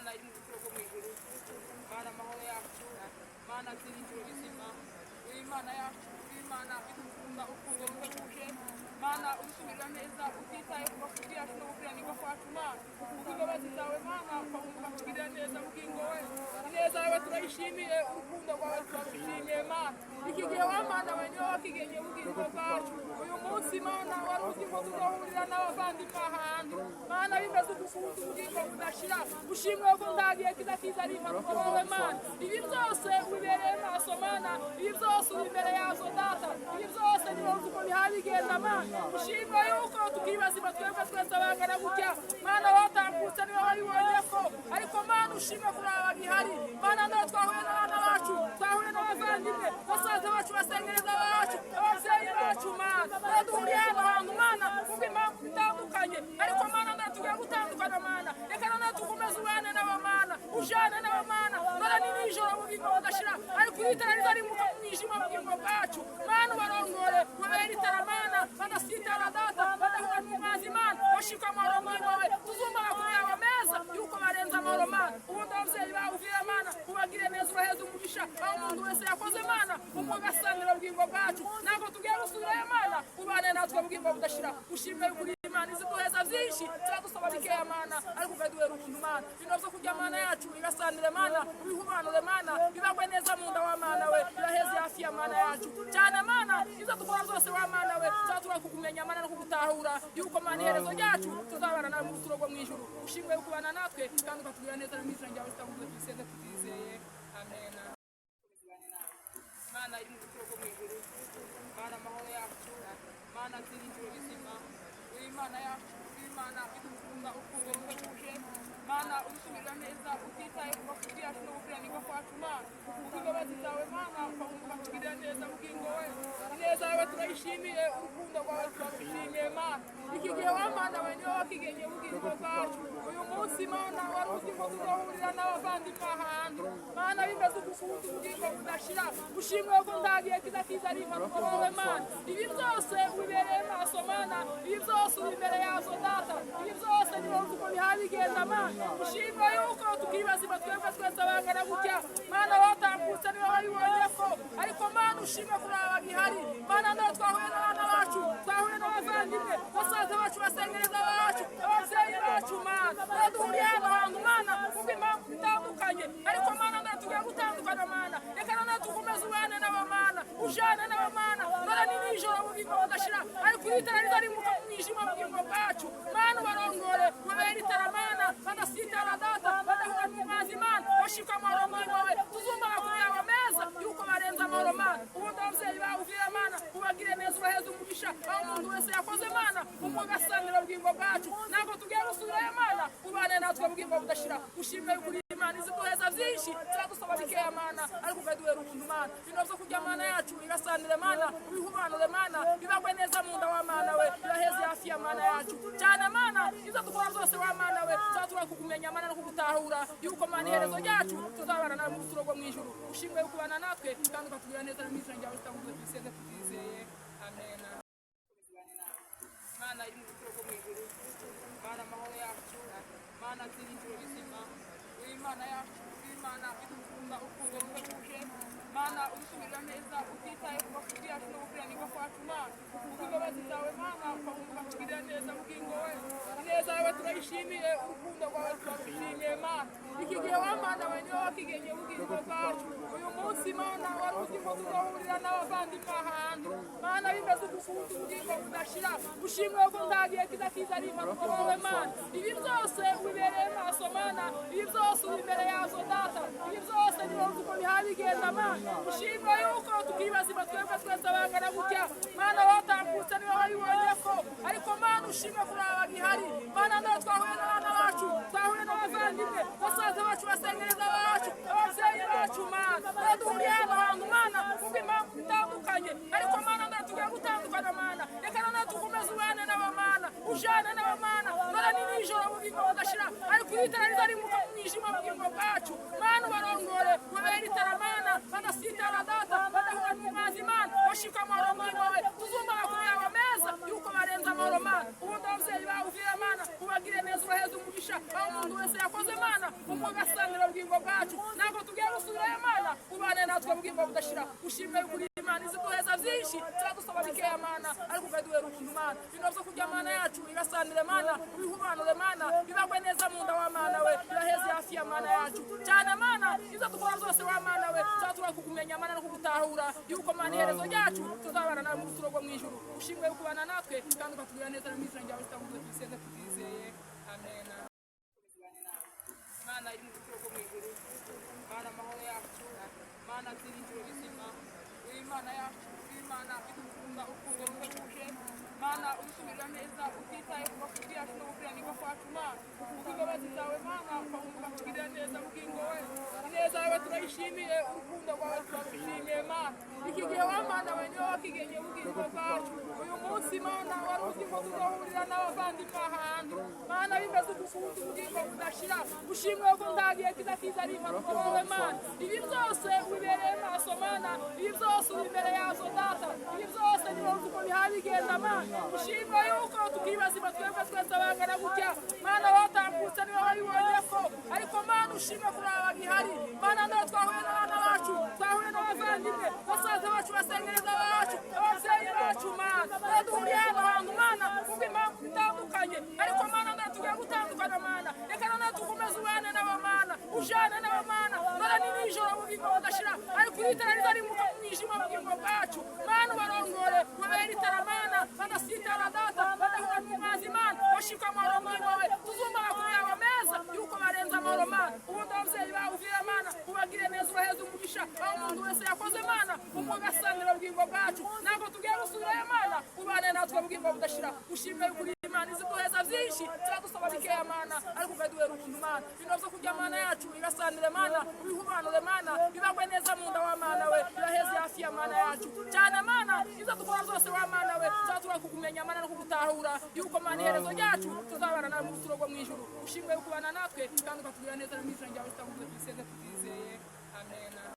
Mana iri mu buturo bwo mu ijuru, Mana amahoro yacu, Mana byiringiro bizima, uri Imana yacu, uri Imana idukunda urukundo ruhebuje, Mana udusubirira neza utitaye ku mafuti yacu no gukiranirwa kwacu. Mana, kubw'imbabazi zawe, Mana, ukagomba kutugirira neza. Bugingo we, ineza yawe turayishimiye, urukundo rwawe turarushimiye. Mana, iki gihe wa Mana we niwe wakigenye bugingo bwacu. Uyu munsi, Mana, wari uzi ko tuzahurira n'abavandimwe ahantu, Mana, bimeze ugukunze ubugingo budashira. Ushimwe ko nta gihe kiza kiza ari impanuka wowe. Mana, ibi byose ubibereye maso. Mana, ibi byose uri imbere yazo. Data, ibi byose ni wowe uzi uko bihaye bigenda. Mana, ushimwe yuko tukiri bazima twebwe twese bangana gutya. Mana, batambutse niba babibonye ko, ariko Mana, ushimwe kuri aba bagihari. Mana, nawe twahuye n'abana bacu, twahuye n'abavandimwe, basaza bacu, basengereza bacu, ababyeyi bacu. Mana, duhuriye hano hantu, Mana, kubw'impamvu zitandukanye, ariko Mana, nawe tugiye gutandukana. Mana, reka noneho tukomeze ubane n'abamana, ujane n'abamana. Mana, ni nijoro bugingo budashira, ariko itara rizarimuka mu mwijima bugingo bwacu. Mana, ubarongore, ubabere itara. Mana, badasitara, Data, badahura n'umwanzi. Mana, bashika amahoro bugingo we, tuzumva amakuru yabo meza yuko barenze amahoro. Mana, ubundi ababyeyi bawe uvira, Mana, ubagire neza, ubaheze umugisha aho umuntu wese yakoze. Mana, umugasanira bugingo bwacu, ntabwo tugiye gusubirayo. Mana, ubane natwe bugingo budashira. Ushimwe kuri Imana iziduheza byinshi, turadusaba bikeya, Mana, ariko ukaduhera ubuntu. Mana, bino byo kurya, Mana yacu, bigasanire. Mana, ubihumanure. Mana, bibagwe neza mu nda wa Mana we, biraheze hafi ya Mana yacu cyane. Mana, ibyo dukora byose wa Mana we, tuba kukumenya, Mana, no kugutahura yuko, Mana, iherezo ryacu tuzabana nawe mu buturo bwo mu ijuru. Ushimwe kubana natwe kandi ukatugirira neza mu izina ryawe tutavuze, tuyiseze tutizeye, amena. Mana iri mu buturo bwo mu ijuru, Mana amahoro yacu, Mana byiringiro bizima, uri Imana yacu, uri Imana idukunda urukundo ruhebuje. Mana, udusubirira neza utitaye ku mafuti yacu no gukiranirwa kwacu. Mana, kubw'imbabazi zawe, Mana, ukagomba kutugirira neza. Bugingo we, ineza yawe turayishimiye, urukundo rwawe turarushimiye. Mana, iki gihe wa Mana we niwe wakigenye bugingo bwacu. Uyu munsi, Mana, wari uzi ko tuzahurira n'abavandimwe ahantu, Mana, bimeze ugukunze ubugingo budashira. Ushimwe ko nta gihe kiza kiza ari impanuka wowe. Mana, ibi byose ubibereye maso. Mana, ibi byose uri imbere yazo. Data, ibi byose ni wowe uzi uko bihaye bigenda. Mana, ushimwe yuko tukiri bazima twebwe twese bangana gutya. Mana, batambutse niba babibonye ko, ariko Mana, ushimwe kuri aba bagihari. Mana, nawe twahuye n'abana bacu, twahuye n'abavandimwe, basaza bacu, basengereza bacu, ababyeyi bacu. Mana, duhuriye hano hantu, Mana, kubw'impamvu zitandukanye, ariko Mana, nawe tugiye gutandukana. Mana, reka noneho tukomeze ubane n'abamana, ujane n'abamana. Mana, ni nijoro bugingo budashira, ariko itara rizarimuka mu mwijima bugingo bwacu. Mana, ubarongore, ubabere itara. Mana, badasitara, Data, badahura n'umwanzi. Mana, bashika amahoro bugingo we, tuzumva amakuru yabo meza yuko barenze amahoro. Mana, ubundi ababyeyi bawe uvira, Mana, ubagire neza, ubaheze umugisha aho umuntu wese yakoze. Mana, umugasanira bugingo bwacu, ntabwo tugiye gusubirayo. Mana, ubane natwe bugingo budashira. Ushimwe kuri Imana iziduheza byinshi, turadusaba bikeya, Mana, ariko ukaduhera ubuntu. Mana, bino byo kurya, Mana yacu, bigasanire. Mana, ubihumanure. Mana, bibagwe neza mu nda wa Mana we, biraheze hafi ya Mana yacu cyane. Mana, ibyo dukora byose wa Mana we, tuba kukumenya, Mana, no kugutahura yuko, Mana, iherezo ryacu tuzabana nawe mu buturo bwo mu ijuru. Ushimwe kubana natwe kandi ukatugirira neza mu izina ryawe tutavuze, tuyiseze tutizeye, amena. Mana iri mu buturo bwo mu ijuru, Mana amahoro yacu, Mana byiringiro bizima, uri Imana yacu, uri Imana idukunda urukundo ruhebuje. Mana, udusubirira neza utitaye ku mafuti yacu no gukiranirwa kwacu. Mana, kubw'imbabazi zawe, Mana, ukagomba kutugirira neza. Bugingo we, ineza yawe turayishimiye, urukundo rwawe turarushimiye. Mana, iki gihe wa Mana we niwe wakigenye bugingo bwacu. Uyu munsi, Mana, wari uzi ko tuzahurira n'abavandimwe ahantu, Mana, bimeze ugukunze ubugingo budashira. Ushimwe ko nta gihe kiza kiza ari impanuka wowe. Mana, ibi byose ubibereye maso. Mana, ibi byose uri imbere yazo. Data, ibi byose ni wowe uzi uko bihaye bigenda. Mana, ushimwe yuko tukiri bazima twebwe twese bangana gutya. Mana, batambutse niba babibonye ko, ariko Mana, ushimwe kuri aba bagihari. Mana, nawe twahuye n'abana bacu, twahuye n'abavandimwe, basaza bacu, basengereza bacu, ababyeyi bacu. Mana, duhuriye hano hantu, Mana, kubw'impamvu zitandukanye, ariko Mana, nawe tugiye gutandukana. Mana, reka noneho tukomeze ubane n'abamana, ujane n'abamana. Mana, ni nijoro bugingo budashira, ariko itara rizarimuka mu mwijima bugingo bwacu. Mana, ubarongore, ubabere itara. Mana, badasitara, Data, badahura n'umwanzi. Mana, bashika amahoro bugingo we, tuzumva amakuru yabo meza yuko barenze amahoro. Mana, ubundi ababyeyi bawe uvira, Mana, ubagire neza, ubaheze umugisha aho umuntu wese yakoze. Mana. Umugasanira ubugingo bwacu. Ntabwo tugiye gusubirayo Mana, ubane natwe bugingo budashira. Ushimwe kuri Imana iziduheza byinshi, turadusaba bikeya Mana, ariko ukaduhera ubuntu Mana. Bino byo kurya Mana yacu bigasanire Mana, ubihumanure Mana, bibagwe neza mu nda wa Mana we, biraheze hafi ya Mana yacu cyane Mana. Ibyo dukora byose wa Mana we, tuba kukumenya Mana no kugutahura yuko Mana iherezo ryacu tuzabana nawe mu buturo bwo mu ijuru. Ushimwe kubana natwe kandi ukatugirira neza no mu izina ryawe tutavuze tubisenze tubyizeye, amen. Mana iri mu buturo bwo mu ijuru, Mana amahoro yacu, Mana byiringiro bizima, uri Imana yacu, uri Imana idukunda urukundo ruhebuje, Mana udusubirira neza utitaye ku mafuti yacu no gukiranirwa kwacu Mana, kubw'imbabazi zawe Mana ukagomba kutugirira neza bugingo we, ineza yawe turayishimiye, urukundo rwawe turarushimiye Mana. Iki gihe wa Mana we niwe wakigenye bugingo bwacu, uyu munsi Mana wari uzi ko tuzahurira n'abavandimwe ahantu Mana bimeze ugukundi ubugingo budashira. Ushimwe ko nta gihe kiza kiza ari impanuka wowe Mana, ibi byose ubibereye maso Mana, ibi byose uri imbere yazo Data, ibi byose ni wowe uzi uko bihaye bigenda Mana. Ushimwe yuko tukibazima twebwe twese abangana gutya Mana, batambutse niba babibonye ko, ariko Mana ushimwe kuri aba bagihari Mana, nawe twahuye n'abana bacu, twahuye n'abavandimwe, basaza bacu, basengereza bacu, ababyeyi bacu Mana, duhuriye hano hantu Mana kubw'impamvu zitandukanye, ariko Mana nawe tugiye gutandukana Mana, reka noneho dukomeze ubane n'aba Mana, ujane n'aba Mana, Mana ni nijoro bugingo budashira, ariko iri tara rizarimuka mu mwijima bugingo bwacu Mana, ubarongore ubabere itara Mana, badasitara Data, badahura n'umwanzi Mana, bashika amahoro bugingo we, tuzumva amakuru yabo meza yuko barenze amahoro Mana. Ubundi ababyeyi bawe uvira Mana, ubagire neza, ubaheze umugisha aho umuntu wese yakoze Mana, umugasanira ubugingo bwacu. Ntabwo tugiye gusubirayo Mana, ubane natwe bugingo budashira. Ushimwe kuri Imana iziduheza byinshi, turadusaba bikeya Mana, ariko ukaduhera ubuntu Mana. Bino byo kurya Mana yacu bigasanire Mana, ubihumanure Mana, bibagwe neza mu nda wa Mana we, biraheze hafi ya Mana yacu cyane Mana. Ibyo dukora byose wa Mana we, tuba kukumenya Mana no kugutahura yuko Mana iherezo ryacu tuzabana nawe mu buturo bwo mu ijuru. Ushimwe kubana natwe kandi ukatugirira neza no mu izina ryawe tutavuze tubisenze tubyizeye, amen.